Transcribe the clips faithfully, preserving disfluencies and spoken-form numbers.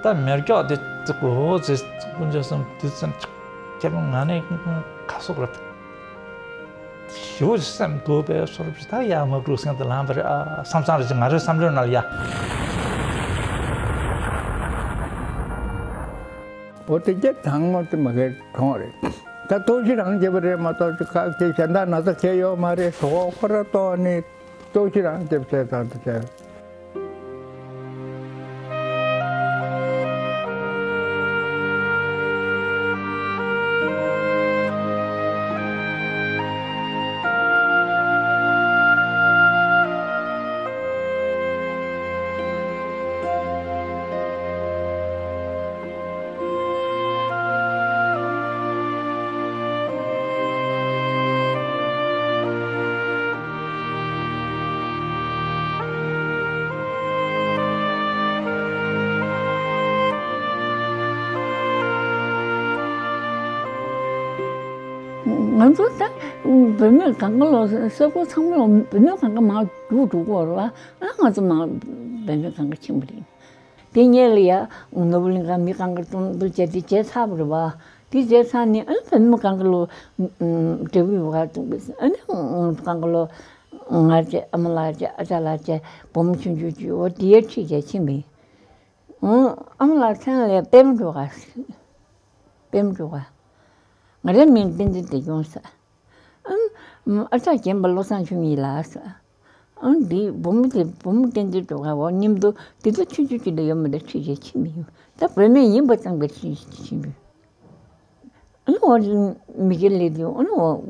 ད་མེ་སྒྱོགས་དེ་ཙི་གོ་ཙི་དཀོན་མཆོག་གསུམ་དུས་ཙམ་ཁྱེད་མོ་ང་ནས་ཁ་སོག་ར་ཞིའུ་སེམས་སྡུག་པའི་སོར་བཞི་ད་ཡ་མ་གྲུག་སེང་དུ་ལངས་པ་རེད། ཨ་བསམ་བསམ་རེད། ང་རའི་བསམ་བློའི་ནང་ལ་ཡ། འོ་དེ་རྒྱ་དང་མ་དེ་མ་གའི་གྲོང་རེད། ད་ལྟོགས་ཤི་རང་བྱེད་པ་རེད་མ་གཏོགས་ཅི་ཁག་གི་གཞན་དག་ན་ཚ་ཁེལ་ཡོད་མ་རེད། གྲོགས་ཁོ་ར་ལྟོགས་ནི་ལྟོགས་ཤི་རང་བྱེད་པ་བྱས་ཙང་དེ་བྱས། ང་ཚོ་ད་བུད་མེད་གང་ག་ལོ་ས་ཁུལ་ཚང་མ་ལ་བུད་མེད་གང་ག་མང་རྒྱུགས་འགྲོ་གི་ཡོད་རེད་བ། ཨ་ང་ཚོ་མང་བུད་མེད་གང་ག་ཕྱིན་པ་རེད། དེ་སྔོན་ལ་ཡ་ནོར་བུ་གླིང་ག་མི་གང་ག་སྟོང་འདུ་བྱས་དེ་བྱས་ཚར་བ་རེད་བ། དེ་བྱས་ཚར་ནས་ཨ་བུད་མེད་གང་ག་ལོ་འབྲས་བུ་ཡོ་ག་འདུག་གི་ཨ་ནི་གང་ག་ལོ་ང་བྱས་ཨ་མ་ལགས་བྱས་ཨ་ཅག་ལགས་བྱས་བུ་མོ་ཆུང་ཆུང་བྱས་འོ་དེ་ཡ་ཁྲིད་བྱས་ཕྱིན་པས། ཨ་མ་ལགས་མཚན་ལ་ཡ་པད་མ་སྒྲོལ་དཀར། པད་མ་སྒྲོལ་དཀར། ང་རའི་མིང་བསྟན་འཛིན་བདེ་སྐྱོང་ཟེར། ཨ་ཨ་ཅག་རྒན་པ་བློ་བཟང་ཆོས་ཉིད་ལགས་ཟེར། ཨ་འདི་བུ་མོ་དེ་བུ་མོ་བསྟན་འཛིན་སྒྲོལ་དཀར་འོ་མཉམ་དུ་དེ་ཚོ་ཆུང་ཆུང་ཅིག་ལ་ཡོད་མ་རེད། ཁྲིད་བྱས་ཕྱིན་པ་ཡིན། ད་བུད་མེད་ཡིན་པ་ཙམ་གྱིས་ཁྲིད་ཕྱིན་པ་ཡིན། ཨ་འོ་མི་སྒེར་ལས་དེ་ཨ་འོ་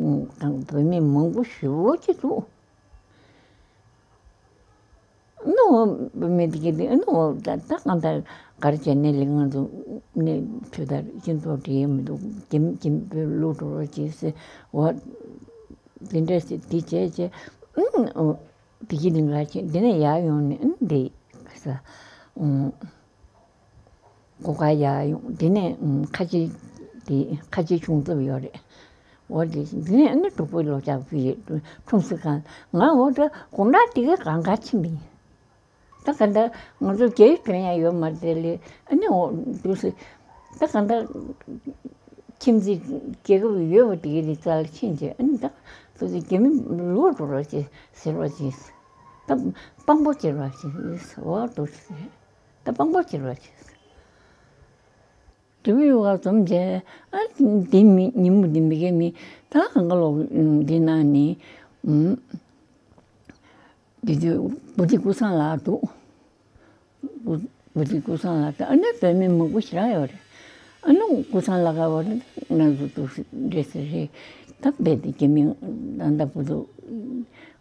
བུད་མེད་མང་པོ་ཞེ་པོ་ཅིག་འདུག་ཨ་ནི་འོ་མི་དེ་གི་དེ་ཨ་ནི་འོ་ད་ད་གང་ལྟར་ག་རེ་བྱས་ནས་ལས་ང་ཚོ་ནས་ཆུ་དར་སྤྱི་ཚོགས་འབྲེལ་མི་འདུག་རྒྱ་མི་རྒྱ་མི་བོད་ལུགས་འགྲོ་རོགས་བྱེད་ཟེར་འོ་དེ་འདྲ་ཟེར་དེ་བྱས་བྱས་ཨ་ནི་འོ་དེ་གི་ལིང་ག་ཆེ་དེ་ནས་ཡར་ཡོང་ནས་ཨ་ནི་དེ་ག་ས་ཨ། སྒོ་ཁ་ཡར་ཡོང་དེ་ནས་ཨུམ་ཁ་ཆེ་དེ་ཁ་ཆེ་ཆུང་ཙམ་ཡོད་རེད། འོ་དེ་དེ་ནས་ཨ་ནི་གྲོགས་པོའི་ལོ་ལྕགས་ཕུལ་ཡས་ཁྲུམས་སུ་གང་ང་འོ་ད་དགོང་དག་དེ་ག་གང་ག་ཕྱིན་པ་ཡིན། ད་ག་ད་ང་ཚོ་རྒྱའི་དོན་ཡང་ཡོད་མ་རེད་ལེ། ཨ་ནི་འོ་དུས་སུ་ད་ག་ད་ཁྱིམ་མཚེས་རྒྱལ་ཁབ་ཡོད་པ་དེ་གའི་རིག་རྩལ་ཕྱིན་བྱས་ཨ་ནི་ད་སོ་སོ་རྒྱ་མི་ལོག་འགྲོ་རོགས་བྱེད་ཟེར་བ་བྱས། ད་དཔང་པོ་བྱེད་རོགས་བྱེད་ཟེར་བ་འདུག་ཟེར། ད་དཔང་པོ་བྱེད་རོགས་བྱེད། འབྲས་བུ་ཡོ་ག་འཛོམས་བྱས་ཨ་འདི་མི་ཉིན་མོ་འདི་མི་གའི་མི་ད་གང་ག་ལོག་འདི་ན་ནི་འདི་དུས་བུ་ཏི་ཀུ་སང་ལགས་འདུག་བུ་བུ་ཏི་ཀུ་སང་ལགས་ད་ཨ་ནི་བོད་མི་མང་པོ་ཞེ་དྲག་ཡོད་རེད། ཨ་ནི་ཀུ་སང་ལགས་ག་བ་རེད་ང་ཚོ་འདུག་འདྲེ་ཟེར་རེད། ད་རྦད་དེ་རྒྱ་མི་ད་ད་བུ་ཏུ།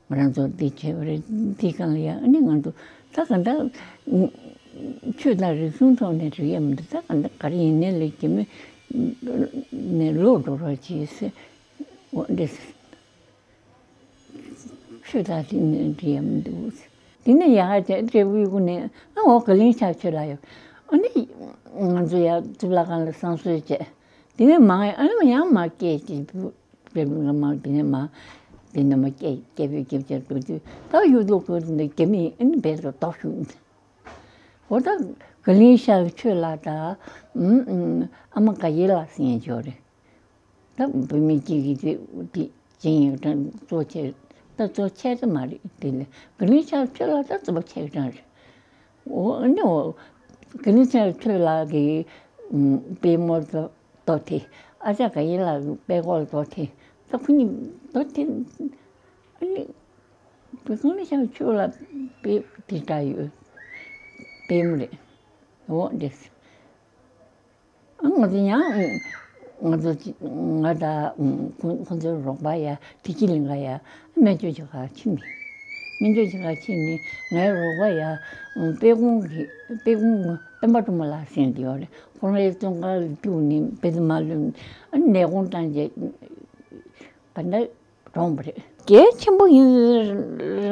ང་རང་ཚོ་འདི་བྱས་པ་རེད། འདི་སྒང་ལ་ཡང་ཨ་ནི་ང་ཚོ་ད་ག་འདྲ་ཆོས་དང་རིག་གཞུང་ཐོག་ནས་རིག་ཡ་མི་འདུག་ད་ག་འདྲ་ག་རེ་ཡིན་ནའི་ལས་རྒྱ་མི་ནས་ལོག་འགྲོ་རོགས་བྱེད་ཟེར། འོ་འདི་ཟེར། ཆོས་དང་རིག་གནས་རིག་ཡ་མི་འདུག་དེ་ནས་ཡ་ཧ་ཅག་འབྲས་བུའི་སྒོ་ནས་ཨ་འོ་ག་ལིང་ཤག་ཆོས་ལ་ཡོད། ཨ་ནི་ང་ཚོ་ཡ་གཙུག་ལག་ཁང་ལ་བསང་གསོལ་བྱས། དེ་ནས་མང་ཨ་ནི་ཡང་མ་སྐད་ཅིག་དཔེར་ན་མ་དེ་ནས་མ་དེ་ནས་མ་སྐད་སྐད་པོས་སྐད་ཆ་འགྲོ་དུས་ད་ཡུལ་དུ་ཁོ་འདི་རྒྱ་མི་ཨིན་བེད་ཀྱི་རྡོག་ཞུ། འོ་ད་ག་ལིང་ཤག་ཆོས་ལ་ད་ཨ་མ་ག་ཡེ་ལ་སེང་ཆོ་རེད། ད་བུད་མེད་ཅིག་གིས་དེ་དེ་ཅན་ཡོད་གྲངས་གཙོ་ཆེ་ད་གཙོ་ཆེ་ད་མ་རེད། དེ་ལས་ག་ལིང་ཤག་ཆོས་ལ་ད་གཙོ་ཆེ་གྲངས་རེད། འོ་ཨ་ནི་འོ་ག་ལིང་ཤག་ཆོས་ལ་གི་པད་མོ་ད། དོ་ཐེ། ཨ་ཅག་ག་ཡེ་ལ་པད་ཀོར་དོ་ཐེ། ད་ཁོ་གཉིས་དོ་ཐེ། ཨ་ནི། བོད་ཁང་ལ་ཤང་ཆུ་ལ་པད་དེ་འདྲ་ཡོད། པད་མོ་རེད། འོ་འདྲེས། ཨ་ང་ཚོ་ཡང་། ང་ཚོ་ང་དང་ཁོ་ཁོ་ཚོའི་རོགས་པ་ཡ་ཐིག་ཁྱི་ལིང་ག་ཡ་སྨན་བཅོས་བྱེད་ག་ཕྱིན་པས། སྨན་བཅོས་བྱེད་ག་ཕྱིན་ནས་ངའི་རོགས་པ་ཡ་དཔལ་ཁོང་གི་དཔལ་ཁོང་སྤེན་པ་སྒྲོལ་མ་ལགས་ཟེར་མཁན་དེ་ཡོད་རེད། ཁོ་རང་ཡ་བཙོན་ཁང་ལ་བཅུག་ནས་བེད་མ་ལོན་ཨ་ནད་དགོངས་བཏང་རྗེས་ག་འདྲ་གྲོངས་པ་རེད། གལ་ཆེན་པོ་ཡིན།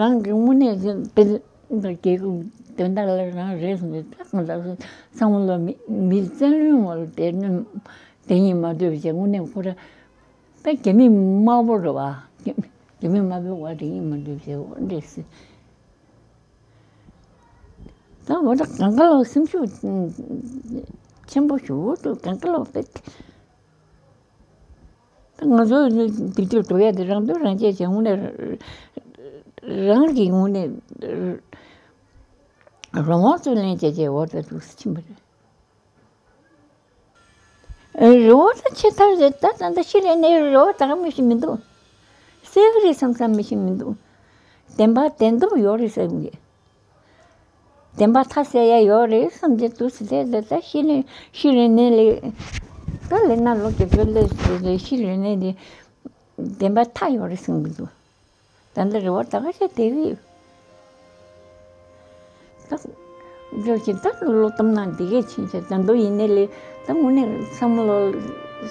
རང་གི་དངོས་གནས་བེད་རྒྱལ་ཁབ་དོན་དག་ལ་རང་རེད་སོང་ཙང་ད་གང་ལྟར་བསམ་བློ་མི་མི་བཙན་གནོན་འོག་ལ་བསྡད་ནས་བསྡད་ཡིན་མ་གཏོགས་བྱས་དངོས་གནས་ཁོ་རང་ད་རྒྱ་མི་དམར་པོ་རེད་བ། རྒྱ་མི་དམར་པོའི་བ་རེད་ཡིན་མ་གཏོགས་བྱས་འོ་འདྲས་སེ། ད་འོ་ད་གང་ག་ལོ་སེམས་ཤུགས་ཆེན་པོ་ཞུ་འོ་ད་གང་ག་ལོ་པེ། ད་ང་ཚོ་དུས་དུས་འགྲོ་ཡ་དེ་རང་དོན་རང་གཅེས་བྱས་དངོས་གནས་རང་གི་དངོས་གནས་རང་དབང་རྩོད་ལེན་བྱས་བྱས་འོ་ད་འདུག་སེ་ཕྱིན་པ་རེད། རི་བོ་ད་ཆེ་ཐལ་རེད། ད་ད་ད་ཤི་རེ་ནས་རི་བོ་ད་ག་མི་ཤི་མི་འདུག་སེ་གི་རེད་བསམ་བསམ་མི་ཤི་མི་འདུག་བདེན་པ་བདེན་སྟོབས་ཡོད་རེད་བསམ་གི། བདེན་པ་མཐའ་གསལ་ཡ་ཡོད་རེད་བསམ་གི་འདུག་སེ་ད་ད་ཤི་རེ་ཤི་རེ་ནས་ལས་ད་ལས་ན་ལོ་རྒྱབ་སྐྱོར་ལས་ལས་ཤི་རེ་ནས་ལས་བདེན་པ་མཐའ་ཡོད་རེད་བསམ་གི་འདུག་ད་ལྟ་རེ་བ་ད་ག་ཤེད་དེ་གི་ད་འཇོག་ཅིག་ད་བློ་གཏམ་ནང་འདི་གས་ཕྱིན་ཆད་ད་འདོ་ཡིན་ནའི་ལས་ད་དངོས་གནས་བསམ་བློ་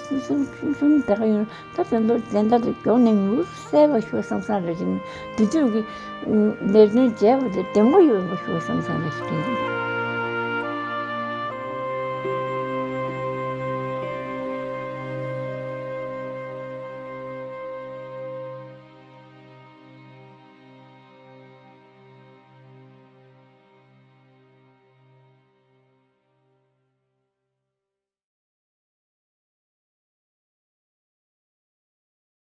སུམ་སུམ་སུམ་སུམ་ད་ག་ཡོང་ད་ད་འདོ་དེ་འདྲ་དུ་མགྱོགས་ནས་མྱུར་གསལ་བ་ཤོག་བསམ་བསམ་རེ་བཞིན་དེ་དུས་ཀྱི་ལས་དོན་བྱས་པ་དེ་བདེ་མོ་ཡོད་པ་ཤོག་བསམ་བསམ་རེ་ཞིག་རེད།